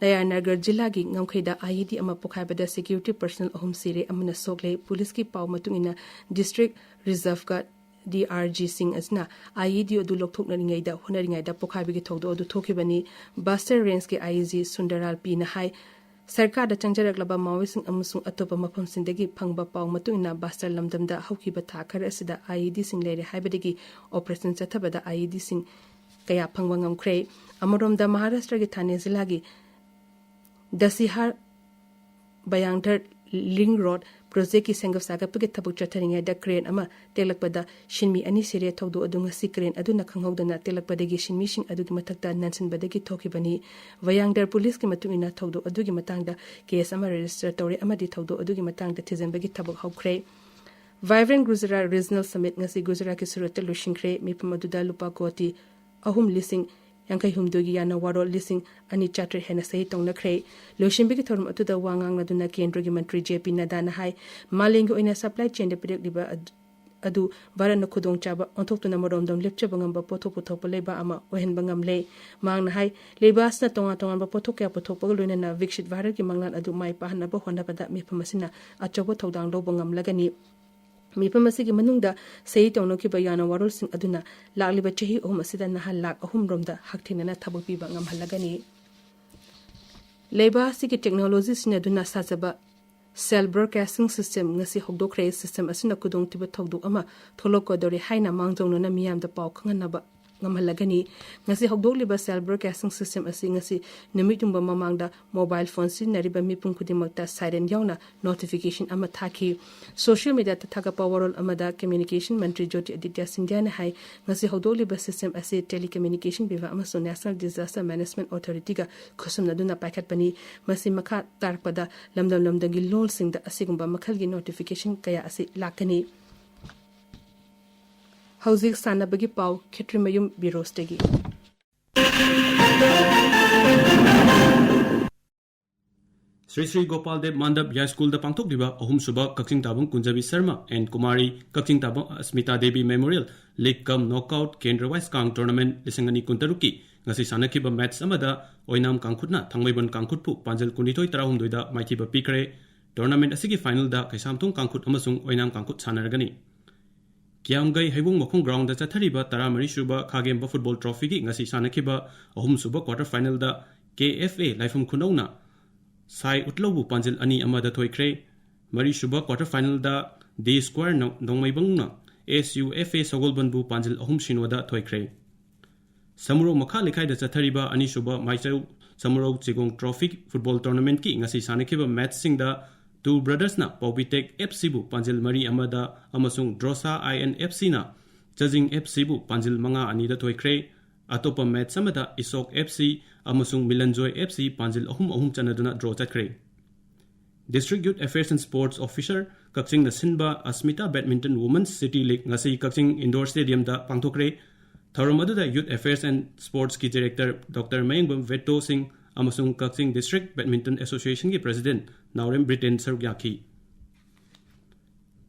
ꯅꯌꯥꯔꯅꯒꯔ ꯖꯤꯂꯥꯒꯤ ꯉꯝꯈꯩꯗ IED ꯑꯃ ꯄꯣꯈꯥꯏꯕꯗ security personnel ꯑꯍꯨꯝ ꯁꯤꯔꯦ, ꯑꯃꯅ ꯁꯣꯛꯂꯦ꯫ ꯄꯨꯂꯤꯁꯀꯤ ꯄꯥꯎ ꯃꯇꯨꯡ ꯏꯟꯅ, district reserve guard, DRG ꯁꯤꯡ ꯑꯁꯤꯅ IED ꯑꯗꯨ ꯂꯧꯊꯣꯛꯅꯔꯤꯉꯩꯗ ꯍꯣꯠꯅꯔꯤꯉꯩꯗ ꯄꯣꯈꯥꯏꯕꯒꯤ ꯊꯧꯗꯣꯛ ꯑꯗꯨ ꯊꯣꯛꯈꯤꯕꯅꯤ꯫ ꯕꯁꯇꯔ ꯔꯦꯟꯖꯀꯤ IEG ꯁꯨꯟꯗꯔꯥꯜ ꯄꯤꯅ ꯍꯥꯏ, ꯁꯔꯀꯥꯔꯗ ꯆꯪꯖꯔꯛꯂꯕ ꯃꯥꯑꯣꯏꯁꯤꯡ ꯑꯃꯁꯨꯡ ꯑꯇꯣꯞꯄ ꯃꯐꯝꯁꯤꯡꯗꯒꯤ ꯐꯪꯕ ꯄꯥꯎ ꯃꯇꯨꯡ ꯏꯟꯅ, ꯕꯁꯇꯔ ꯂꯝꯗꯝꯗ ꯍꯧꯈꯤꯕ ꯊꯥ ꯈꯔ ꯑꯁꯤꯗ IED ꯁꯤꯡ ꯂꯩꯔꯦ ꯍꯥꯏꯕꯗꯒꯤ operation ꯆꯠꯊꯕꯗ IED ꯁꯤꯡ ꯀꯌꯥ ꯐꯪꯕ ꯉꯝꯈ꯭ꯔꯦ꯫ ꯑꯃꯔꯣꯝꯗ, ꯃꯍꯥꯔꯥꯁꯇ꯭ꯔꯒꯤ ꯊꯥꯅꯦ ꯖꯤꯂꯥꯒꯤ ꯗꯁꯤꯍꯥꯔ ꯕꯌꯥꯡꯙꯔ ꯂꯤꯡ ꯔꯣꯗ ꯄ꯭ꯔꯣꯖꯦꯛꯀꯤ ꯁꯦꯝꯒꯠ ꯁꯥꯒꯠꯄꯒꯤ ꯊꯕꯛ ꯆꯠꯊꯔꯤꯉꯩꯗ ꯀ꯭ꯔꯦꯟ ꯑꯃ ꯇꯦꯛꯂꯛꯄꯗ ꯁꯤꯟꯃꯤ ꯑꯅꯤ ꯁꯤꯔꯦ꯫ ꯊꯧꯗꯣꯛ ꯑꯗꯨ ꯉꯁꯤ ꯀ꯭ꯔꯦꯟ ꯑꯗꯨꯅ ꯈꯪꯍꯧꯗꯅ ꯇꯦꯛꯂꯛꯄꯗꯒꯤ ꯁꯤꯟꯃꯤꯁꯤꯡ ꯑꯗꯨꯒꯤ ꯃꯊꯛꯇ ꯅꯟꯁꯤꯟꯕꯗꯒꯤ ꯊꯣꯛꯈꯤꯕꯅꯤ꯫ ꯕꯌꯥꯡꯙꯔ ꯄꯨꯂꯤꯁꯀꯤ ꯃꯇꯨꯡ ꯏꯟꯅ, ꯊꯧꯗꯣꯛ ꯑꯗꯨꯒꯤ ꯃꯇꯥꯡꯗ ꯀꯦꯁ ꯑꯃ ꯔꯦꯖꯤꯁꯇꯔ ꯇꯧꯔꯦ ꯑꯃꯗꯤ ꯊꯧꯗꯣꯛ ꯑꯗꯨꯒꯤ ꯃꯇꯥꯡꯗ ꯊꯤꯖꯤꯟꯕꯒꯤ ꯊꯕꯛ ꯍꯧꯈ꯭ꯔꯦ꯫ Vibrant Gujarat Regional Summit ꯉꯁꯤ ꯒꯨꯖꯔꯥꯠꯀꯤ ꯁꯨꯔꯠꯇ ꯂꯣꯏꯁꯤꯟꯈ꯭ꯔꯦ꯫ ꯃꯤꯐꯝ ꯑꯗꯨꯗ ꯂꯨꯄꯥ ꯀꯣꯇꯤ ꯑꯍꯨꯝ ꯂꯤꯁꯤꯡ ꯌꯥꯡꯈꯩ ꯍꯨꯝꯗꯣꯏꯒꯤ ꯌꯥꯅ ꯋꯥꯔꯣꯜ ꯂꯤꯁꯤꯡ ꯑꯅꯤ ꯆꯥꯇ꯭ꯔꯦꯠ ꯍꯦꯟꯅ ꯁꯍꯤ ꯇꯧꯅꯈ꯭ꯔꯦ꯫ ꯂꯣꯏꯁꯤꯟꯕꯒꯤ ꯊꯧꯔꯝ ꯑꯗꯨꯗ ꯋꯥ ꯉꯥꯡꯂꯗꯨꯅ ꯀꯦꯟꯗ꯭ꯔꯒꯤ ꯃꯟꯇ꯭ꯔꯤ J P ꯅꯗꯥꯅ ꯍꯥꯏ, ꯃꯥꯂꯦꯝꯒꯤ ꯑꯣꯏꯅ supply chain ꯗ ꯄꯤꯔꯛꯂꯤꯕ ꯑꯗ-, ꯑꯗꯨ ꯚꯥꯔꯠꯅ ꯈꯨꯗꯣꯡꯆꯥꯕ ꯑꯣꯟꯊꯣꯛꯇꯨꯅ ꯃꯔꯣꯝꯗꯣꯝ ꯂꯦꯞꯆꯕ ꯉꯝꯕ ꯄꯣꯠꯊꯣꯛ ꯄꯨꯊꯣꯛꯄ ꯂꯩꯕꯥꯛ ꯑꯃ ꯑꯣꯏꯍꯟꯕ ꯉꯝꯂꯦ꯫ ꯃꯍꯥꯛꯅ ꯍꯥꯏ, ꯂꯩꯕꯥꯛ ꯑꯁꯤꯅ ꯇꯣꯉꯥꯟ ꯇꯣꯉꯥꯟꯕ ꯄꯣꯠꯊꯣꯛ ꯀꯌꯥ ꯄꯨꯊꯣꯛꯄꯒ ꯂꯣꯏꯅꯅ ꯕꯤꯛꯁꯤꯠ ꯚꯥꯔꯠꯀꯤ ꯃꯪꯂꯥꯟ ꯑꯗꯨ ꯃꯥꯏ ꯄꯥꯛꯍꯟꯅꯕ ꯍꯣꯠꯅꯕꯗ ꯃꯤꯐꯝ ꯑꯁꯤꯅ ꯑꯆꯧꯕ ꯊꯧꯗꯥꯡ ꯂꯧꯕ ꯉꯝꯂꯒꯅꯤ꯫ ꯃꯤꯐꯝ ꯑꯁꯤꯒꯤ ꯃꯅꯨꯡꯗ ꯁꯍꯤ ꯇꯧꯅꯈꯤꯕ ꯌꯥꯅ ꯋꯥꯔꯣꯜꯁꯤꯡ ꯑꯗꯨꯅ ꯂꯥꯛꯂꯤꯕ ꯆꯍꯤ ꯑꯍꯨꯝ ꯑꯁꯤꯗ ꯅꯍꯥ ꯂꯥꯈ ꯑꯍꯨꯝ ꯔꯣꯝꯗ ꯍꯛꯊꯦꯡꯅꯅ ꯊꯕꯛ ꯄꯤꯕ ꯉꯝꯍꯜꯂꯒꯅꯤ꯫ ꯂꯩꯕꯥꯛ ꯑꯁꯤꯒꯤ technology ꯁꯤꯖꯤꯟꯅꯗꯨꯅ ꯁꯥꯖꯕ cell broadcasting system ꯉꯁꯤ ꯍꯧꯗꯣꯛꯈ꯭ꯔꯦ꯫ System ꯑꯁꯤꯅ ꯈꯨꯗꯣꯡꯊꯤꯕ ꯊꯧꯗꯣꯛ ꯑꯃ ꯊꯣꯛꯂꯛꯀꯗꯧꯔꯦ ꯍꯥꯏꯅ ꯃꯥꯡꯖꯧꯅꯅ ꯃꯤꯌꯥꯝꯗ ꯄꯥꯎ ꯈꯪꯍꯟꯅꯕ ꯉꯝꯍꯜꯂꯒꯅꯤ꯫ ꯉꯁꯤ ꯍꯧꯗꯣꯛꯂꯤꯕ cell broadcasting system ꯑꯁꯤ ꯉꯁꯤ ꯅꯨꯃꯤꯠ ꯌꯨꯡꯕ ꯃꯃꯥꯡꯗ mobile phone ꯁꯤꯖꯤꯟꯅꯔꯤꯕ ꯃꯤꯄꯨꯝ ꯈꯨꯗꯤꯡꯃꯛꯇ siren ꯌꯥꯎꯅ notification ꯑꯃ ꯊꯥꯈꯤ꯫ Social media ꯗ ꯊꯥꯒꯠꯄ ꯋꯥꯔꯣꯜ ꯑꯃꯗ communication ꯃꯟꯇ꯭ꯔꯤ ꯖꯣꯇꯤꯔꯥꯗꯤꯇ꯭ꯌ ꯁꯤꯟꯙ꯭ꯌꯥꯅ ꯍꯥꯏ, ꯉꯁꯤ ꯍꯧꯗꯣꯛꯂꯤꯕ system ꯑꯁꯤ Telecommunication Bibhag ꯑꯃꯁꯨꯡ National Disaster Management Authority ꯒ ꯈꯨꯠꯁꯝꯅꯗꯨꯅ ꯄꯥꯏꯈꯠꯄꯅꯤ꯫ ꯃꯁꯤ ꯃꯈꯥ ꯇꯥꯔꯛꯄꯗ ꯂꯝꯗꯝ ꯂꯝꯗꯝꯒꯤ ꯂꯣꯜꯁꯤꯡꯗ ꯑꯁꯤꯒꯨꯝꯕ ꯃꯈꯜꯒꯤ notification ꯀꯌꯥ ꯑꯁꯤ ꯂꯥꯛꯀꯅꯤ꯫ ꯍꯧꯖꯤꯛ ꯁꯥꯟꯅꯕꯒꯤ ꯄꯥꯎ, ꯈꯦꯇ꯭ꯔꯤꯃꯌꯨꯝ ꯕꯤꯔꯣꯁꯇꯒꯤ꯫ ꯁ꯭ꯔꯤ ꯁ꯭ꯔꯤ ꯒꯣꯄꯥꯜ ꯗꯦꯕ ꯃꯥꯟꯗꯕ ꯌꯥꯏꯁ꯭ꯀꯨꯜꯗ ꯄꯥꯡꯊꯣꯛꯂꯤꯕ ꯑꯍꯨꯝꯁꯨꯕ ꯀꯛꯆꯤꯡ ꯇꯥꯕꯝ ꯀꯨꯟꯖꯕꯤ ꯁꯔꯃ ꯑꯦꯟ ꯀꯨꯃꯥꯔꯤ ꯀꯛꯆꯤꯡ ꯇꯥꯕꯝ Asmita Devi memorial league cum knockout kendra wise ꯀꯥꯡ ꯇꯣꯔꯅꯥꯃꯦꯟꯠ ꯂꯤꯁꯤꯡ ꯑꯅꯤ ꯀꯨꯟꯇꯔꯨꯛꯀꯤ ꯉꯁꯤ ꯁꯥꯟꯅꯈꯤꯕ ꯃꯦꯠꯆ ꯑꯃꯗ ꯑꯣꯏꯅꯥꯝ ꯀꯥꯡꯈꯨꯠꯅ ꯊꯥꯡꯃꯩꯕꯟ ꯀꯥꯡꯈꯨꯠꯄꯨ ꯄꯥꯟꯖꯜ ꯀꯨꯟꯅꯤꯊꯣꯏ ꯇꯔꯥꯍꯨꯝꯗꯣꯏꯗ ꯃꯥꯏꯊꯤꯕ ꯄꯤꯈ꯭ꯔꯦ꯫ ꯇꯣꯔꯅꯥꯃꯦꯟꯠ ꯑꯁꯤꯒꯤ ꯐꯥꯏꯅꯦꯜꯗ ꯀꯩꯁꯥꯝꯊꯣꯡ ꯀꯥꯡꯈꯨꯠ ꯑꯃꯁꯨꯡ ꯑꯣꯏꯅꯥꯝ ꯀꯥꯡꯈꯨꯠ ꯁꯥꯟꯅꯔꯒꯅꯤ꯫ ꯀꯤꯌꯥꯝꯒꯩ ꯍꯩꯕꯣꯡ ꯃꯈꯣꯡ ꯒ꯭ꯔꯥꯎꯟꯗ ꯆꯠꯊꯔꯤꯕ ꯇꯔꯥꯃꯔꯤ ꯁꯨꯕ ꯈꯥꯒꯦꯝꯕ ꯐꯨꯠꯕꯣꯜ ꯇ꯭ꯔꯣꯐꯤꯒꯤ ꯉꯁꯤ ꯁꯥꯟꯅꯈꯤꯕ ꯑꯍꯨꯝꯁꯨꯕ ꯀ꯭ꯋꯥꯇꯔ ꯐꯥꯏꯅꯦꯜꯗ ꯀꯦ ꯑꯦꯐ ꯑꯦ ꯂꯥꯏꯐꯝ ꯈꯨꯅꯧꯅ ꯁꯥꯏ ꯎꯠꯂꯧꯕꯨ ꯄꯥꯟꯖꯤꯜ ꯑꯅꯤ ꯑꯃꯗ ꯊꯣꯏꯈ꯭ꯔꯦ꯫ ꯃꯔꯤꯁꯨꯕ ꯀ꯭ꯋꯥꯇꯔ ꯐꯥꯏꯅꯦꯜꯗ ꯗꯤ square no-, ꯅꯣꯡꯃꯩꯕꯪꯅ S U F A ꯁꯒꯣꯜꯕꯟꯕꯨ ꯄꯥꯟꯖꯤꯜ ꯑꯍꯨꯝ ꯁꯤꯅꯣꯗ ꯊꯣꯏꯈ꯭ꯔꯦ꯫ ꯁꯃꯨꯔꯧ ꯃꯈꯥ ꯂꯩꯀꯥꯏꯗ ꯆꯠꯊꯔꯤꯕ ꯑꯅꯤꯁꯨꯕ ꯃꯥꯏꯆꯧ ꯁꯃꯨꯔꯧ ꯆꯤꯒꯣꯡ ꯇ꯭ꯔꯣꯐꯤ ꯐꯨꯠꯕꯣꯜ ꯇꯣꯔꯅꯥꯃꯦꯟꯠꯀꯤ ꯉꯁꯤ ꯁꯥꯟꯅꯈꯤꯕ ꯃꯦꯠꯆꯁꯤꯡꯗ ꯇꯨ ꯕ꯭ꯔꯗꯔꯁꯅ ꯄꯥꯎꯕꯤꯇꯦꯛ ꯑꯦꯐ ꯁꯤꯕꯨ ꯄꯥꯟꯖꯤꯜ ꯃꯔꯤ ꯑꯃꯗ ꯑꯃꯁꯨꯡ ꯗ꯭ꯔꯣꯁꯥ ꯑꯥꯏ ꯑꯦꯟ ꯑꯦꯐ ꯁꯤꯅ ꯆꯖꯤꯡ ꯑꯦꯐ ꯁꯤꯕꯨ ꯄꯥꯟꯖꯤꯜ ꯃꯉꯥ ꯑꯅꯤꯗ ꯊꯣꯏꯈ꯭ꯔꯦ꯫ ꯑꯇꯣꯞꯄ ꯃꯦꯠꯆ ꯑꯃꯗ ꯏꯁꯣꯛ ꯑꯦꯐ ꯁꯤ ꯑꯃꯁꯨꯡ ꯃꯤꯂꯟꯖꯣꯏ ꯑꯦꯐ ꯁꯤ ꯄꯥꯟꯖꯤꯜ ꯑꯍꯨꯝ ꯑꯍꯨꯝ ꯆꯟꯅꯗꯨꯅ ꯗ꯭ꯔꯣ ꯆꯠꯈ꯭ꯔꯦ꯫ District Youth Affairs and Sports Officer ꯀꯛꯆꯤꯡꯅ ꯁꯤꯟꯕ ꯑꯁꯃꯤꯇꯥ ꯕꯦꯗꯃꯤꯟꯇꯟ ꯋꯨꯃꯟꯁ ꯁꯤꯇꯤ ꯂꯤꯒ ꯉꯁꯤ ꯀꯛꯆꯤꯡ ꯏꯟꯗꯣꯔ ꯁ꯭ꯇꯦꯗꯤꯌꯝꯗ ꯄꯥꯡꯊꯣꯛꯈ꯭ꯔꯦ꯫ ꯊꯧꯔꯝ ꯑꯗꯨꯗ Youth Affairs and Sportsꯀꯤ ꯗꯤꯔꯦꯛꯇꯔ ꯗꯣꯛꯇꯔ ꯃꯌꯦꯡꯕꯝ ꯚꯦꯠꯇꯣ ꯁꯤꯡ ꯑꯃꯁꯨꯡ ꯀꯛꯆꯤꯡ ꯗꯤꯁꯇ꯭ꯔꯤꯛ ꯕꯦꯗꯃꯤꯟꯇꯟ ꯑꯦꯁꯣꯁꯤꯌꯦꯁꯟꯒꯤ ꯄ꯭ꯔꯦꯁꯤꯗꯦꯟꯠ ꯅꯥꯎꯔꯦꯝ ꯕ꯭ꯔꯤꯇꯦꯟ ꯁꯔꯨꯛ ꯌꯥꯈꯤ꯫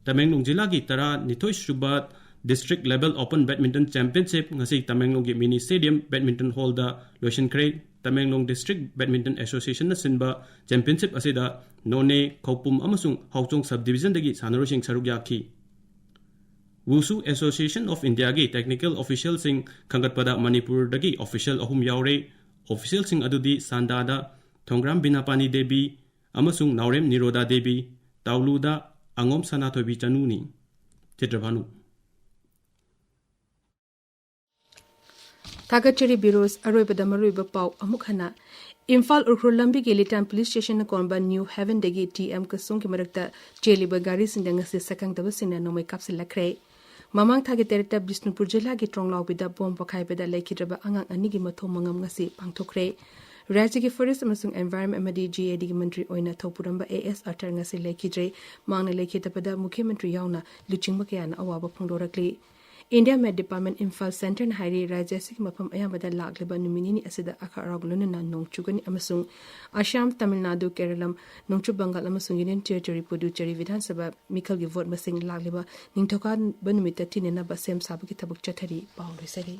ꯇꯃꯦꯡꯂꯣꯡ ꯖꯤꯂꯥꯒꯤ ꯇꯔꯥꯅꯤꯊꯣꯏ ꯁꯨꯕ District Level Open Badminton Championship ꯉꯁꯤ ꯇꯃꯦꯡꯂꯣꯡꯒꯤ ꯃꯤꯅꯤ ꯁ꯭ꯇꯦꯗꯤꯌꯝ ꯕꯦꯗꯃꯤꯟꯇꯟ ꯍꯣꯜꯗ ꯂꯣꯏꯁꯤꯟꯈ꯭ꯔꯦ꯫ ꯇꯃꯦꯡꯂꯣꯡ ꯗꯤꯁꯇ꯭ꯔꯤꯛ ꯕꯦꯗꯃꯤꯟꯇꯟ ꯑꯦꯁꯣꯁꯤꯌꯦꯁꯟꯅ ꯁꯤꯟꯕ ꯆꯦꯝꯄꯤꯌꯟꯁꯤꯞ ꯑꯁꯤꯗ ꯅꯣꯅꯦ, ꯈꯧꯄꯨꯝ ꯑꯃꯁꯨꯡ ꯍꯥꯎꯆꯣꯡ ꯁꯕ ꯗꯤꯕꯤꯖꯟꯗꯒꯤ ꯁꯥꯟꯅꯔꯣꯏꯁꯤꯡ ꯁꯔꯨꯛ ꯌꯥꯈꯤ꯫ ꯋꯨꯁꯨ ꯑꯦꯁꯣꯁꯤꯌꯦꯁꯟ ꯑꯣꯐ ꯏꯟꯗꯤꯌꯥꯒꯤ ꯇꯦꯛꯅꯤꯀꯦꯜ ꯑꯣꯐꯤꯁꯤꯌꯦꯜꯁꯤꯡ ꯈꯟꯒꯠꯄꯗ ꯃꯅꯤꯄꯨꯔꯗꯒꯤ ꯑꯣꯐꯤꯁꯤꯌꯦꯜ ꯑꯍꯨꯝ ꯌꯥꯎꯔꯦ꯫ ꯑꯣꯐꯤꯁꯤꯌꯦꯜꯁꯤꯡ ꯑꯗꯨꯗꯤ ꯁꯥꯟꯗꯥꯗ ꯊꯣꯡꯒ꯭ꯔꯥꯝ ꯕꯤꯅꯥꯄꯥꯅꯤ ꯗꯦꯕꯤ ꯑꯃꯁꯨꯡ ꯅꯥꯎꯔꯦꯝ ꯅꯤꯔꯣꯗꯥ ꯗꯦꯕꯤ, ꯇꯥꯎꯂꯨꯗ ꯑꯉꯣꯝ ꯁꯅꯥꯊꯣꯏꯕꯤ ꯆꯅꯨꯅꯤ꯫ ꯆꯤꯇ꯭ꯔꯚꯥꯅꯨ꯫ ꯊꯥꯒꯠꯆꯔꯤ ꯕꯤꯔꯣꯁ꯫ ꯑꯔꯣꯏꯕꯗ ꯃꯔꯨꯑꯣꯏꯕ ꯄꯥꯎ ꯑꯃꯨꯛ ꯍꯟꯅ꯫ ꯏꯝꯐꯥꯜ ꯎꯈ꯭ꯔꯨꯜ ꯂꯝꯕꯤꯒꯤ ꯂꯤꯇꯥꯟ ꯄꯨꯂꯤꯁ ꯁ꯭ꯇꯦꯁꯟꯅ ꯀꯣꯟꯕ ꯅ꯭ꯌꯨ ꯍꯦꯚꯦꯟꯗꯒꯤ ꯇꯤ ꯑꯦꯝ ꯀꯁꯣꯡꯒꯤ ꯃꯔꯛꯇ ꯆꯦꯜꯂꯤꯕ ꯒꯥꯔꯤꯁꯤꯡꯗ ꯉꯁꯤ ꯁꯛꯈꯪꯗꯕꯁꯤꯡꯅ ꯅꯣꯡꯃꯩ ꯀꯥꯞꯁꯤꯜꯂꯛꯈ꯭ꯔꯦ꯫ ꯃꯃꯥꯡ ꯊꯥꯒꯤ ꯇꯔꯦꯠꯇ ꯕꯤꯁꯅꯨꯄꯨꯔ ꯖꯤꯂꯥꯒꯤ ꯇ꯭ꯔꯣꯡꯂꯥꯎꯕꯤꯗ ꯕꯣꯝ ꯄꯣꯈꯥꯏꯕꯗ ꯂꯩꯈꯤꯗ꯭ꯔꯕ ꯑꯉꯥꯡ ꯑꯅꯤꯒꯤ ꯃꯊꯧ ꯃꯉꯝ ꯉꯁꯤ ꯄꯥꯡꯊꯣꯛꯈ꯭ꯔꯦ꯫ ꯔꯥꯖ꯭ꯌꯒꯤ ꯐꯣꯔꯦꯁ꯭ꯠ ꯑꯃꯁꯨꯡ ꯑꯦꯟꯚꯥꯏꯔꯟꯃꯦꯟꯠ ꯑꯃꯗꯤ ꯖꯤ ꯑꯦ ꯗꯤꯒꯤ ꯃꯟꯇ꯭ꯔꯤ ꯑꯣꯏꯅ ꯊꯧꯄꯨꯔꯝꯕ ꯑꯦ ꯑꯦꯁ ꯑꯇꯔ ꯉꯁꯤ ꯂꯩꯈꯤꯗ꯭ꯔꯦ꯫ ꯃꯍꯥꯛꯅ ꯂꯩꯈꯤꯗꯕꯗ ꯃꯨꯈ꯭ꯌ ꯃꯟꯇ꯭ꯔꯤ ꯌꯥꯎꯅ ꯂꯨꯆꯤꯡꯕ ꯀꯌꯥꯅ ꯑꯋꯥꯕ ꯐꯣꯡꯗꯣꯔꯛꯂꯤ꯫ ꯏꯟꯗꯤꯌꯥ ꯃꯦꯠ ꯗꯤꯄꯥꯔꯠꯃꯦꯟꯠ ꯏꯝꯐꯥꯜ ꯁꯦꯟꯇꯔꯅ ꯍꯥꯏꯔꯤ, ꯔꯥꯖ꯭ꯌ ꯑꯁꯤꯒꯤ ꯃꯐꯝ ꯑꯌꯥꯝꯕꯗ ꯂꯥꯛꯂꯤꯕ ꯅꯨꯃꯤꯠ ꯅꯤꯅꯤ ꯑꯁꯤꯗ ꯑꯈꯥꯛ ꯑꯔꯥꯎꯒ ꯂꯣꯏꯅꯅ ꯅꯣꯡ ꯆꯨꯒꯅꯤ ꯑꯃꯁꯨꯡ ꯑꯁꯥꯝ, ꯇꯥꯃꯤꯜ ꯅꯥꯗꯨ, ꯀꯦꯔꯂꯝ, ꯅꯣꯡꯆꯨꯞ ꯕꯪꯒꯥꯜ ꯑꯃꯁꯨꯡ ꯌꯨꯅꯤꯌꯟ ꯇꯦꯔꯤꯇꯣꯔꯤ ꯄꯨꯗꯨꯆꯦꯔꯤ ꯕꯤꯙꯥꯟ ꯁꯚꯥ ꯃꯤꯈꯜꯒꯤ ꯚꯣꯠ ꯃꯁꯤꯡ ꯂꯥꯛꯂꯤꯕ ꯅꯤꯡꯊꯧꯀꯥꯕ ꯅꯨꯃꯤꯠꯇ ꯊꯤꯅꯅꯕ ꯁꯦꯝ ꯁꯥꯕꯒꯤ ꯊꯕꯛ ꯆꯠꯊꯔꯤ꯫ ꯄꯥꯎ ꯂꯣꯏꯖꯔꯦ꯫